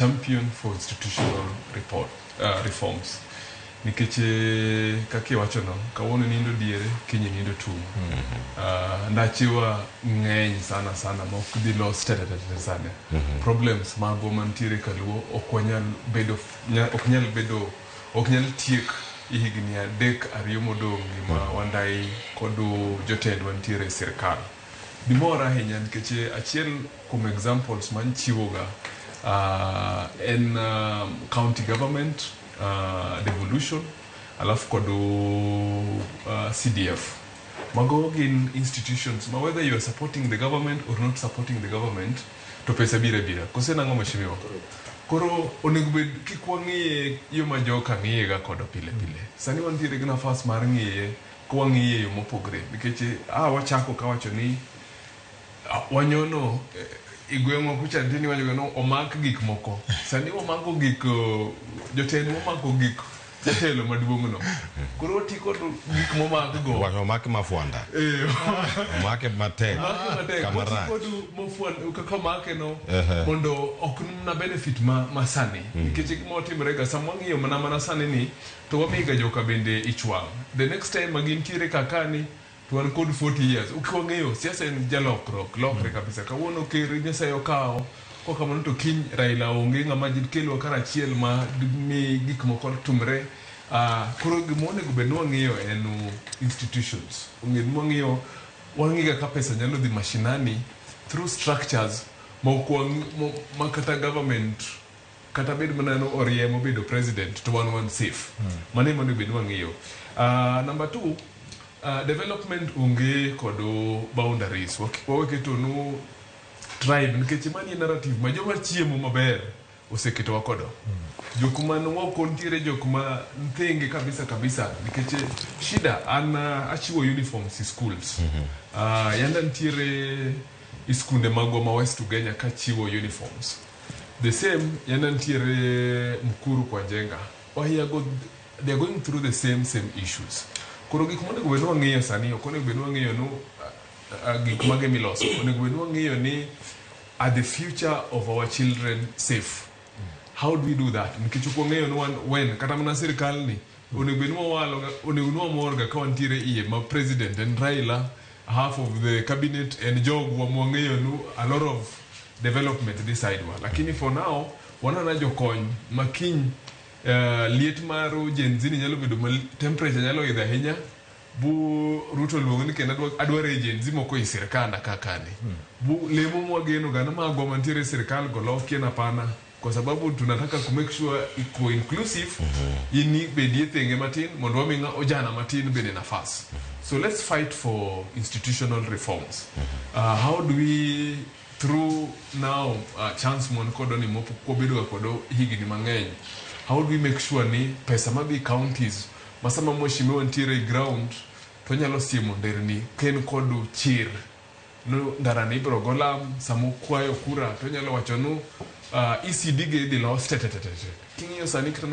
Champion for institutional reforms nikech kaka iwachono, kawuono nindo diere, kiny nindo tung'. Ndachewa ng'eny sana sana ma ok dhi los tetetete sana. Problems magwa mantiere kaluo ok wanyal bedo, ok nyal bedo, ok nyal tiek e higni 3, 2 modong' gi ma Wandai kod jotendwa nitiere e sirikal. Dimora ahinya nikech achiel kuom examples manchiwoga en county government devolution, alafu kod CDF. Mago gin institutions ma whether you are supporting the government or not supporting the government, to pesa biro abira. Kose nang'o, mheshimiwa? Koro onego bed kik wang'iye yo ma joka ng'iye ga kodo pile pile. Sani wantiere gi nafas mar ng'iye ka wang'iye e yo mopogre nikech wachako kawacho ni wanyono e gweng'wa kucha nitie ni wacho ni omak gik moko. Sani wamako gik jotend momako gik jatelo maduong' no. Koro wati kod gik momak go. Wacho omaki mafwanda. Omake matek. Omake matek. Kama Wati rach. kod kaka omake no mondo ok na benefit ma sani. Nikech gima otimore ga sama wang'iyo mana sani ni to wamiga joka bende ich wang'. The next time ma gintiere kakani to wan kod 40 years. Ok wang'eyo, siasa en jalokruok, lokre kabisa. Kawuono ker Nyasaye okawo, kokamano to kiny Raila onge ng'ama kelwa karachiel ma mi gik moko timre. Koro gima onego bed ni wang'iyo en institutions. Onego ni wang'iyo, wang'iga ka pesa nyalo dhi mashinani through structures ma ok ma kata government kata bed mana ni oriemo bedo president to wan safe. Mano ema onego bed ni wang'iyo. Number two, development onge kod boundaries. Wawe keto nu tribe nikech mani e narrative ma joma chiemo maber oseketowa kodo. Jok man oko nitiere jok ma thenge kabisa kabisa nikech shida an achiwo uniforms e schools. Yanda nitiere e skunde magwa ma West Ugenya kachiwo uniforms. The same yanda nitiere Mukuru kwa Njenga. Wahiago they are going through the same same issues. Koro gik monego bed ni wang'iyo sani ok onego bed ni wang'iyo nu gik mage miloso. Onego bed ni wang'iyo ni are the future of our children safe? How do we do that? Nikech ok wang'eyo ni wan when kata mana sirikal ni onego bed ni wawalo onego ni wamor ga ka wantiere iye ma president en Raila, half of the cabinet en jogwa mwang'eyo nu a lot of development this side wa. Lakini for now wanana jokony ma kiny liet mar Gen Z ni nyalo bedo ma temperature nyalo idho ahinya bu Ruto luongo ni kendo adwaro Gen Z moko e sirikanda kakani. Bu lemo mwageno ga ni magwa mantiere e sirikal go lokien hapana kwa sababu tunataka ku make sure iko inclusive in bedie thenge matin mondo wami ojana matin bende nafas. So let's fight for institutional reforms. How do we through now chance mon kodo ni mopok wabedo ga kodo higni mang'eny, how do we make sure ni pesa madhi counties ma sama mheshimiwa nitiere e ground to onyalo siemo nderni ka en kod chir no ndara ni ibiro go lam sama okwayo kura to onyalo wacho nu ECD gi idhi los te te te te. King'iyo sani kata